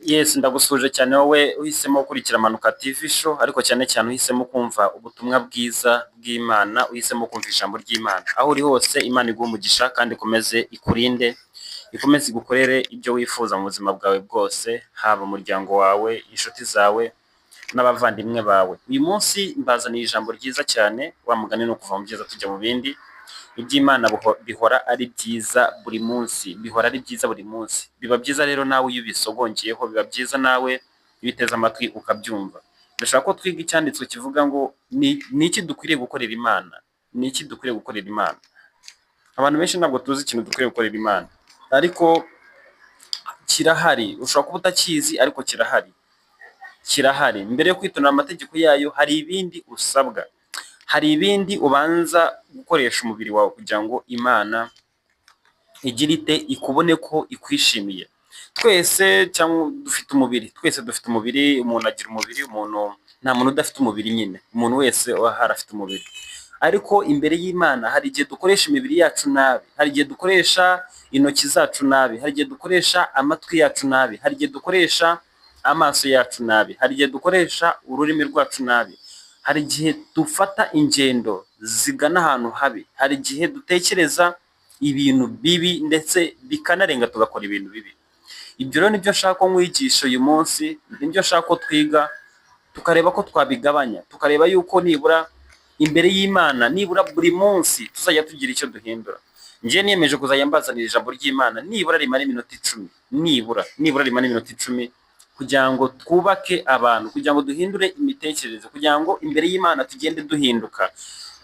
Yes, ndagusuhuje cyane wowe uhisemo gukurikira Manuka TV Show, ariko cyane cyane uhisemo kumva ubutumwa bwiza bw'Imana, uhisemo kumva ijambo ry'Imana. Aho uri hose, Imana iguhe umugisha kandi ikomeze ikurinde, ikomeze igukorere ibyo wifuza mu buzima bwawe bwose, haba umuryango wawe, inshuti zawe n'abavandimwe bawe. Uyu munsi mbazaniye ijambo ryiza cyane, wa mugani ni ukuva mu byiza tujya mu bindi. Iby'Imana bihora ari byiza buri munsi, bihora ari byiza buri munsi. Biba byiza rero nawe iyo ubisogongeyeho, biba byiza nawe iyo uteze amatwi ukabyumva. Ndashaka ko twiga icyanditswe kivuga ngo ni iki dukwiriye gukorera Imana? Ni iki dukwiriye gukorera Imana? Abantu benshi ntabwo tuzi ikintu dukwiriye gukorera Imana, ariko kirahari. Ushobora kuba utakizi ariko kirahari, kirahari. Mbere yo kwitondera amategeko yayo hari ibindi usabwa, hari ibindi ubanza gukoresha umubiri wawe kugira ngo Imana igire ite? Ikubone ko ikwishimiye. Twese cyangwa dufite umubiri, twese dufite umubiri, umuntu agira umubiri, umuntu nta muntu udafite umubiri nyine, umuntu wese ahari afite umubiri. Ariko imbere y'Imana hari igihe dukoresha imibiri yacu nabi, hari igihe dukoresha intoki zacu nabi, hari igihe dukoresha amatwi yacu nabi, hari igihe dukoresha amaso yacu nabi, hari igihe dukoresha ururimi rwacu nabi, hari igihe dufata ingendo zigana ahantu habi, hari igihe dutekereza ibintu bibi ndetse bikanarenga tugakora ibintu bibi. Ibyo rero nibyo nshaka ko nkwigisha uyu munsi, nibyo nshaka ko twiga, tukareba ko twabigabanya, tukareba yuko nibura imbere y'Imana nibura buri munsi tuzajya tugira icyo duhindura. Njye niyemeje kuzajya mbazanira ijambo ry'Imana nibura rimara iminota 10, nibura rimara iminota 10, kugira ngo twubake abantu, kugira ngo duhindure imitekerereze, kugira ngo imbere y'Imana tugende duhinduka,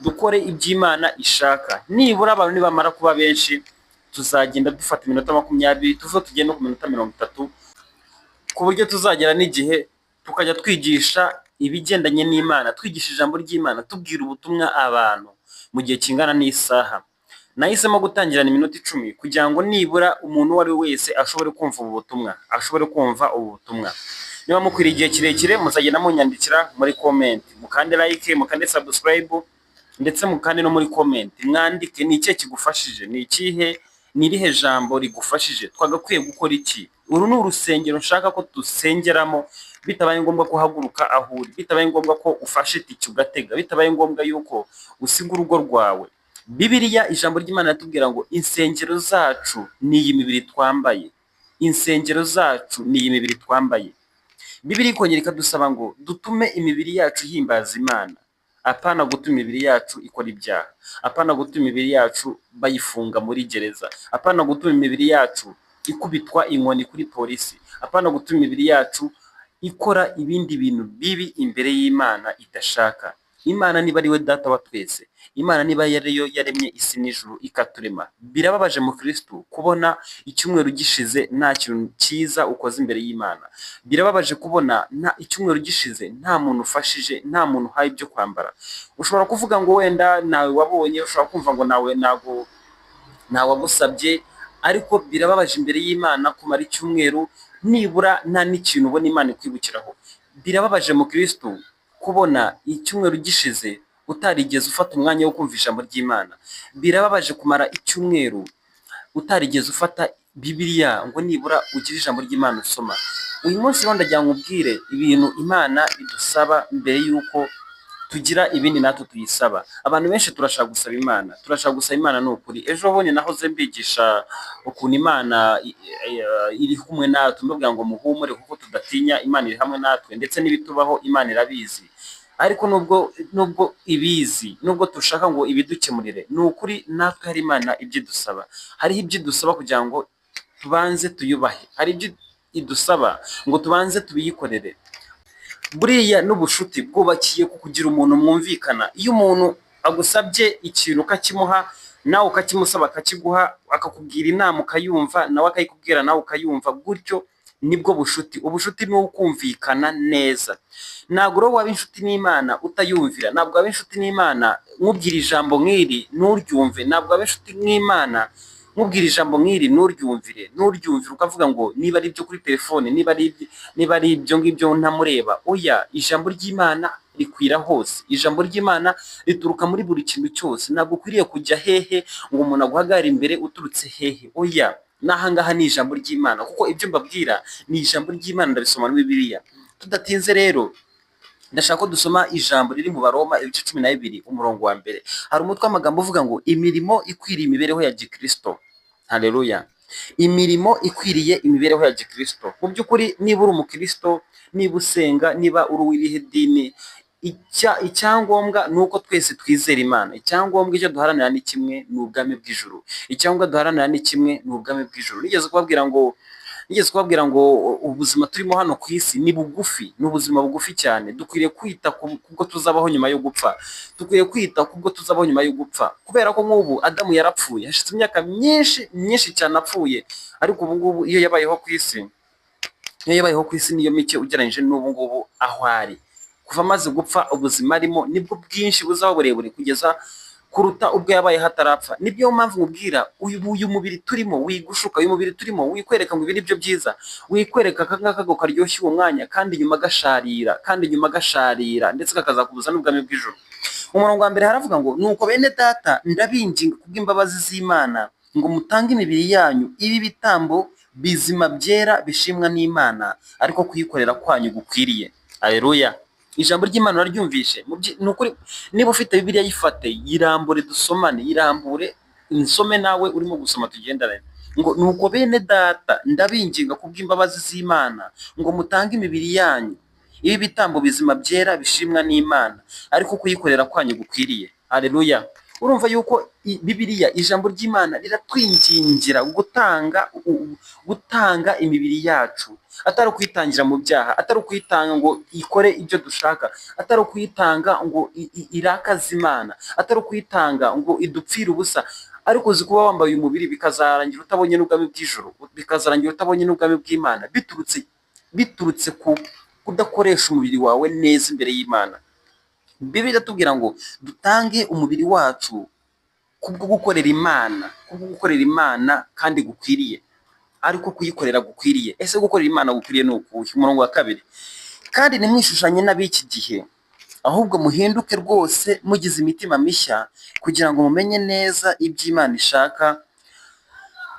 dukore ibyo Imana ishaka. Nibura abantu nibamara kuba benshi, tuzagenda dufata iminota 20, tuve tugende no ku minota 30, ku buryo tuzagera n'igihe tukajya twigisha ibigendanye n'Imana, twigisha ijambo ry'Imana, tubwira ubutumwa abantu mu gihe kingana n'isaha. Nahisemo gutangirana iminota 10 kugira ngo nibura umuntu uwo ari we wese ashobore kumva ubu butumwa, ashobore kumva ubu butumwa. Niba mukwiriye igihe kirekire, muzagenda munyandikira muri comment, mukande like, mukande subscribe, ndetse mukande no muri comment mwandike: ni ikihe kigufashije, ni ikihe, ni irihe jambo rigufashije, twagakwiye gukora iki? Uru ni urusengero nshaka ko dusengeramo bitabaye ngombwa ko uhaguruka aho uri, bitabaye ngombwa ko ufashe itike ugatega, bitabaye ngombwa yuko usiga urugo rwawe. Bibiliya, ijambo ry'Imana riratubwira ngo insengero zacu ni iyi mibiri twambaye, insengero zacu ni iyi mibiri twambaye. Bibiliya ikongera ikadusaba ngo dutume imibiri yacu ihimbaza Imana, apana gutuma imibiri yacu ikora ibyaha, apana gutuma imibiri yacu bayifunga muri gereza, apana gutuma imibiri yacu ikubitwa inkoni kuri polisi, apana gutuma imibiri yacu ikora ibindi bintu bibi imbere y'Imana idashaka. Imana niba ari we Data wa twese, Imana niba ariyo yaremye isi n'ijuru ikaturema, birababaje mukristu kubona icyumweru gishize nta kintu cyiza ukoze imbere y'Imana. Birababaje kubona nta icyumweru gishize nta muntu ufashije, nta muntu uhaye ibyo kwambara. Ushobora kuvuga ngo wenda nawe wabonye, ushobora kumva ngo nawe ntago ntawagusabye, ariko birababaje imbere y'Imana kumara icyumweru nibura nta n'ikintu ubona Imana ikwibukiraho. Birababaje mukristu kubona icyumweru gishize utarigeze ufata umwanya wo kumva ijambo ry'Imana. Birababaje kumara icyumweru utarigeze ufata Bibiliya ngo nibura ugire ijambo ry'Imana usoma. Uyu munsi rero ndagira ngo nkubwire ibintu Imana idusaba mbere y'uko tugira ibindi natwe tuyisaba. Abantu benshi turashaka gusaba Imana, turashaka gusaba Imana, ni ukuri. Ejo bundi nahoze mbigisha ukuntu Imana iri kumwe natwe, mbabwira ngo muhumure kuko tudatinya, Imana iri hamwe natwe, ndetse n'ibitubaho Imana irabizi. Ariko nubwo ibizi, nubwo dushaka ngo ibidukemurire, ni ukuri natwe hari Imana ibyo idusaba. Hariho ibyo idusaba kugira ngo tubanze tuyubahe, hari ibyo idusaba ngo tubanze tubiyikorere. Buriya n'ubushuti bwubakiye ku kugira umuntu mwumvikana. Iyo umuntu agusabye ikintu ukakimuha, nawe ukakimusaba akakiguha, akakubwira inama ukayumva, nawe akayikubwira nawe ukayumva, gutyo nibwo bushuti. Ubushuti ni ukumvikana neza. Ntabwo rero waba inshuti n'Imana utayumvira, ntabwo waba inshuti n'Imana nkubwira ijambo nk'iri nturyumve, ntabwo waba inshuti n'Imana nkubwira ijambo nk'iri nturyumvire, nturyumvire ukavuga ngo niba ari ibyo kuri telefone, niba ari ibyo ngibyo ntamureba. Oya, ijambo ry'Imana rikwira hose, ijambo ry'Imana rituruka muri buri kintu cyose. Ntabwo ukwiriye kujya hehe ngo umuntu aguhagarare imbere uturutse hehe, oya. N'ahangaha ni ijambo ry'Imana, kuko ibyo mbabwira ni ijambo ry'Imana, ndabisoma muri Bibiliya. Tudatinze rero, ndashaka ko dusoma ijambo riri mu Baroma ibice 12 umurongo wa 1. Hari umutwe w'amagambo uvuga ngo imirimo ikwiriye imibereho ya gikristo. Haleluya! Imirimo ikwiriye imibereho ya gikristo. Mu by'ukuri, niba uri umukristo, niba usenga, niba uri uw'irihe dini, icyangombwa ni uko twese twizera Imana. Icyangombwa, icyo duharanira ni kimwe, ni ubwami bw'ijuru. Icyangombwa duharanira ni kimwe, ni ubwami bw'ijuru. Nigeze kubabwira ngo ubuzima turimo hano ku isi ni bugufi, ni ubuzima bugufi cyane. Dukwiriye kwita kubwo tuzabaho nyuma yo gupfa. Dukwiye kwita kubwo tuzabaho nyuma yo gupfa, kubera ko nk'ubu Adamu yarapfuye, hashize imyaka myinshi myinshi cyane apfuye, ariko ubu ngubu iyo yabayeho ku isi niyo mike ugereranyije n'ubu ngubu aho ari. Kuva amaze gupfa, ubuzima arimo nibwo bwinshi buzaho burebure kugeza kuruta ubwo yabayeho atarapfa. Nibyo mpamvu nkubwira, uyu mubiri turimo wigushuka, uyu mubiri turimo wikwereka ngo ibi ni byo byiza, wikwereka aka ngaka ngo karyoshye uwo mwanya, kandi nyuma gasharira, kandi nyuma gasharira, ndetse kakazakubuza n'ubwami bw'ijuru. Umurongo wa 1 haravuga ngo: "Nuko bene data, ndabinginga kubw'imbabazi z'Imana ngo mutange imibiri yanyu ibe ibitambo bizima byera bishimwa n'Imana, ariko kuyikorera kwanyu gukwiriye." Aleluya! Ijambo ry'Imana uraryumvishe? Ni ukuri, niba ufite Bibiliya yifate, yirambure dusomane, yirambure nsome, nawe urimo gusoma tugendane. Ngo: "Nuko bene data, ndabinginga kubw'imbabazi z'Imana ngo mutange imibiri yanyu ibe ibitambo bizima byera bishimwa n'Imana, ariko kuyikorera kwanyu gukwiriye." Haleluya! Urumva yuko Bibiliya, ijambo ry'Imana riratwingingira gutanga imibiri yacu, atari ukuyitangira mu byaha, atari ukuyitanga ngo ikore ibyo dushaka, atari ukuyitanga ngo irakaze Imana, atari ukuyitanga ngo idupfire ubusa. Ariko uzi kuba wambaye uyu mubiri bikazarangira utabonye n'ubwami bw'ijuru, bikazarangira utabonye n'ubwami bw'Imana, biturutse ku kudakoresha umubiri wawe neza imbere y'Imana? Bibiliya iratubwira ngo dutange umubiri wacu kubwo gukorera Imana, kubwo gukorera Imana kandi gukwiriye, ariko kuyikorera gukwiriye. Ese gukorera Imana gukwiriye ni ukuhe? Umurongo wa 2: "Kandi ntimwishushanye n'ab'iki gihe, ahubwo muhinduke rwose mugize imitima mishya, kugira ngo mumenye neza ibyo Imana ishaka,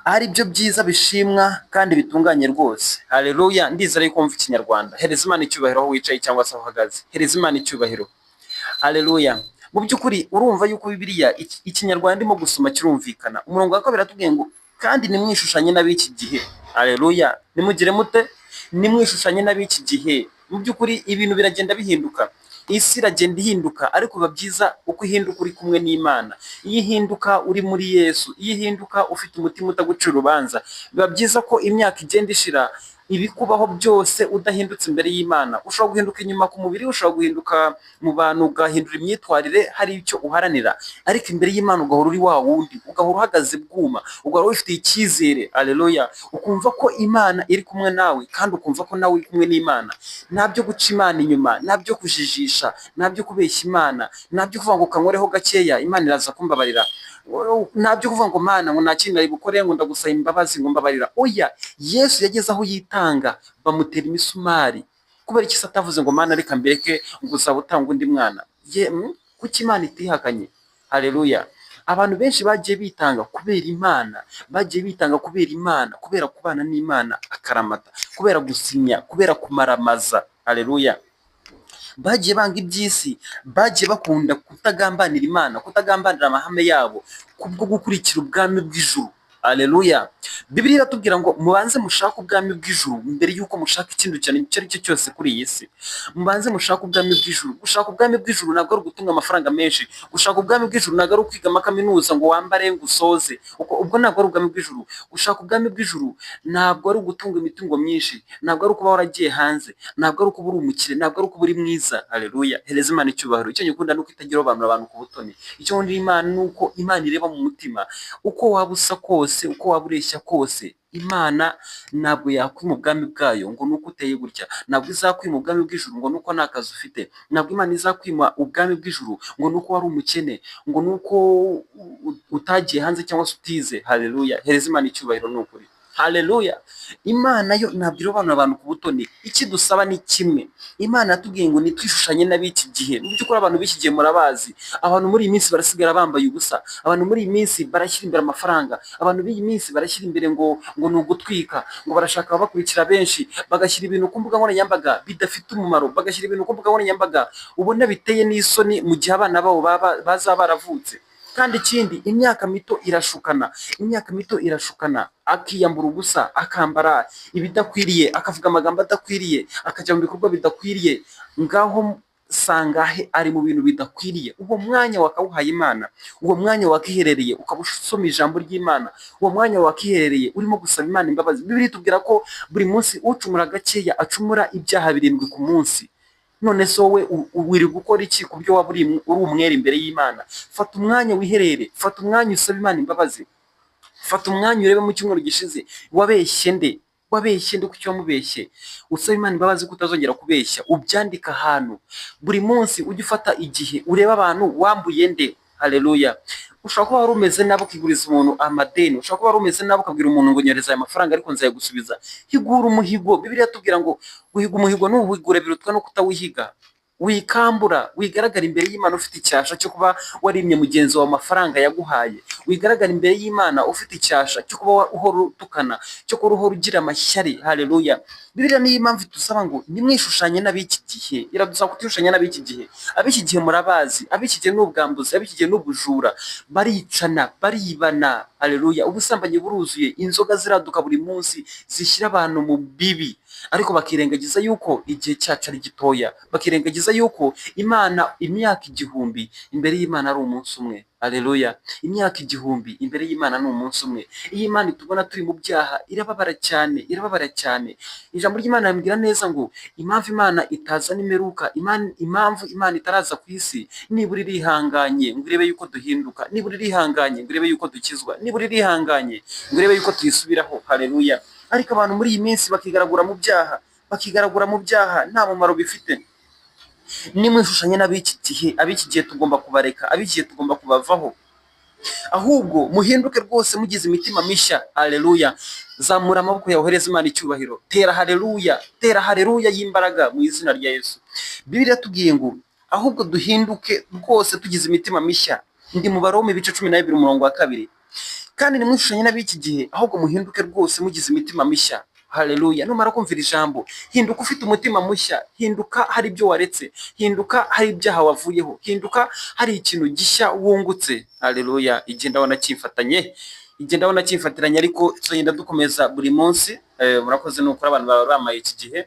ari byo byiza bishimwa kandi bitunganye rwose." Haleluya! Ndizera yuko wumva Ikinyarwanda. Hereza Imana icyubahiro aho wicaye cyangwa se aho uhagaze. Hereza Imana icyubahiro. Haleluya! Mu by'ukuri, urumva yuko Bibiliya Ikinyarwanda ndimo gusoma kirumvikana. Umurongo wa 2 aratubwiye ngo: "Kandi ntimwishushanye n'ab'iki gihe." Haleluya! Nimugire mute? Nimwishushanye n'ab'iki gihe. Mu by'ukuri, ibintu biragenda bihinduka, isi iragenda ihinduka, ariko biba byiza uko ihinduka uri kumwe n'Imana, iyo ihinduka uri muri Yesu, iyo ihinduka ufite umutima utagucira urubanza. Biba byiza ko imyaka igenda ishira, ibikubaho byose udahindutse imbere y'Imana. Ushobora guhinduka inyuma ku mubiri, ushobora guhinduka mu bantu, ugahindura imyitwarire, hari icyo uharanira, ariko imbere y'Imana ugahora uri wa wundi, ugahora uhagaze bwuma, ugahora wifitiye icyizere. Aleluya! Ukumva ko Imana iri kumwe nawe, kandi ukumva ko nawe uri kumwe n'Imana. Nta byo guca Imana inyuma, nta byo kujijisha, nta byo kubeshya Imana, nta byo kuvuga ngo kankoreho gakeya Imana iraza kumbabarira, nta byo kuvuga ngo Mana, ngo nta kintu nari bukore, ngo ndagusaba imbabazi, ngo mbabarira. Oya! Yesu yageze aho yitanga, bamutera imisumari. Kubera iki se atavuze ngo: "Mana, reka mbireke," ngo uzaba utanga undi mwana? Kuki Imana itihakanye? Haleluya! Abantu benshi bagiye bitanga kubera Imana, bagiye bitanga kubera Imana, kubera kubana n'Imana akaramata, kubera gusinya, kubera kumaramaza. Haleluya! Bagiye banga iby'isi, bagiye bakunda kutagambanira Imana, kutagambanira amahame yabo, kubwo gukurikira ubwami bw'ijuru. Aleluya! Bibiliya iratubwira ngo mubanze mushake ubwami bw'ijuru mbere y'uko mushaka ikindi kintu icyo ari cyo cyose kuri iyi si. Mubanze mushake ubwami bw'ijuru. Gushaka ubwami bw'ijuru ntabwo ari ugutunga amafaranga menshi. Gushaka ubwami bw'ijuru ntabwo ari ukwiga amakaminuza ngo wambare ngo usoze. Ubwo ntabwo ari ubwami bw'ijuru. Gushaka ubwami bw'ijuru ntabwo ari ugutunga imitungo myinshi, ntabwo ari ukuba waragiye hanze, ntabwo ari ukuba uri umukire, ntabwo ari ukuba uri mwiza. Aleluya! Hereza Imana icyubahiro. Icyo ngikunda ni uko itagira abantu abantu ku butoni. Icyo nkundira Imana ni uko Imana ireba mu mutima. Uko waba usa kose, uko waba ureshya kose, Imana ntabwo yakwima ubwami bwayo ngo nuko uteye gutya. Ntabwo izakwima ubwami bw'ijuru ngo nuko nta kazi ufite. Ntabwo Imana izakwima ubwami bw'ijuru ngo nuko wari umukene, ngo nuko utagiye hanze cyangwa se utize. Haleluya! Hereza Imana icyubahiro, ni ukuri. Haleluya! Imana yo ntabwo irobanura abantu ku butoni. Ikidusaba ni kimwe. Imana yatubwiye ngo nitwishushanye n'ab'iki gihe. Mu by'ukuri abantu b'iki gihe murabazi. Abantu muri iyi minsi barasigara bambaye ubusa. Abantu muri iyi minsi barashyira imbere amafaranga. Abantu b'iyi minsi barashyira imbere ngo ni ugutwika, ngo barashaka ababakurikira benshi, bagashyira ibintu ku mbuga nkoranyambaga bidafite umumaro, bagashyira ibintu ku mbuga nkoranyambaga ubona biteye n'isoni mu gihe abana babo bazaba baravutse. Kandi ikindi, imyaka mito irashukana, imyaka mito irashukana, akiyambura ubusa, akambara ibidakwiriye, akavuga amagambo adakwiriye, akajya mu bikorwa bidakwiriye. Ngaho sangahe ari mu bintu bidakwiriye. Uwo mwanya wakawuhaye Imana, uwo mwanya wakiherereye ukaba usoma ijambo ry'Imana, uwo mwanya wakiherereye urimo gusaba Imana imbabazi. Bibiliya itubwira ko buri munsi ucumura gakeya acumura ibyaha 7 ku munsi. None se wowe wirirwa gukora iki ku byo waba uri umwere imbere y'Imana? Fata umwanya wiherere, fata umwanya usabe Imana imbabazi, fata umwanya urebe mu cyumweru gishize wabeshye nde, wabeshye nde, kuki wamubeshye, usabe Imana imbabazi ko utazongera kubeshya, ubyandike ahantu. Buri munsi ujye ufata igihe urebe abantu wambuye nde. Haleluya! Ushobora kuba wari umeze nabi ukiguriza umuntu amadeni, ushobora kuba wari umeze nabi ukabwira umuntu ngo nyohereza aya mafaranga ariko nzayagusubiza. Higura umuhigo. Bibiliya itubwira ngo guhiga umuhigo nuwuhigura birutwa no kutawihiga. Wikambura, wigaragara imbere y'Imana ufite icyasha cyo kuba warimye mugenzi wawe amafaranga yaguhaye. Wigaragara imbere y'Imana ufite icyasha cyo kuba uhora utukana, cyo kuba uhora ugira amashyari. Haleluya! Bibiliya niyo impamvu idusaba ngo nimwishushanye n'ab'iki gihe. Iradusaba kutishushanya n'ab'iki gihe. Ab'iki gihe murabazi, ab'iki gihe ni ubwambuzi, ab'iki gihe ni ubujura, baricana, baribana. Haleluya! Ubusambanyi buruzuye, inzoga ziraduka buri munsi, zishyira abantu mu bibi, ariko bakirengagiza yuko igihe cyacu ari gitoya, bakirengagiza yuko Imana imyaka 1000 imbere y'Imana ari umunsi umwe. Haleluya! Imyaka 1000 imbere y'Imana ni umunsi umwe. Iyo Imana itubona turi mu byaha irababara cyane, irababara cyane. Ijambo ry'Imana rimbwira neza ngo impamvu Imana itazana imperuka, impamvu Imana itaraza ku isi, nibura irihanganye ngo irebe yuko duhinduka, nibura irihanganye ngo irebe yuko dukizwa, nibura irihanganye ngo irebe yuko tuyisubiraho. Haleluya! Ariko abantu muri iyi minsi bakigaragura mu byaha, bakigaragura mu byaha nta mumaro bifite. Nimwishushanye n'ab'iki gihe, ab'iki gihe tugomba kubareka, ab'iki gihe tugomba kubavaho. Ahubwo muhinduke rwose mugize imitima mishya. Haleluya! Zamura amaboko yawe uhereze Imana icyubahiro. Tera haleluya, tera haleluya y'imbaraga mu izina rya Yesu. Bibiliya yatubwiye ngo ahubwo duhinduke rwose tugize imitima mishya. Ndi mu Baroma ibice 12 umurongo wa 2. Kandi nimwishushanye n'ab'iki gihe, ahubwo muhinduke rwose mugize imitima mishya. Haleluya! Numara kumvira ijambo, hinduka ufite umutima mushya, hinduka hari ibyo waretse, hinduka hari ibyaha wavuyeho, hinduka hari ikintu gishya wungutse. Haleluya! Igihe ndabona kimfatanye, igihe ndabona kimfatiranye, ariko tuzagenda dukomeza buri munsi. Murakoze, ni ukuri abantu baba bamaye iki gihe.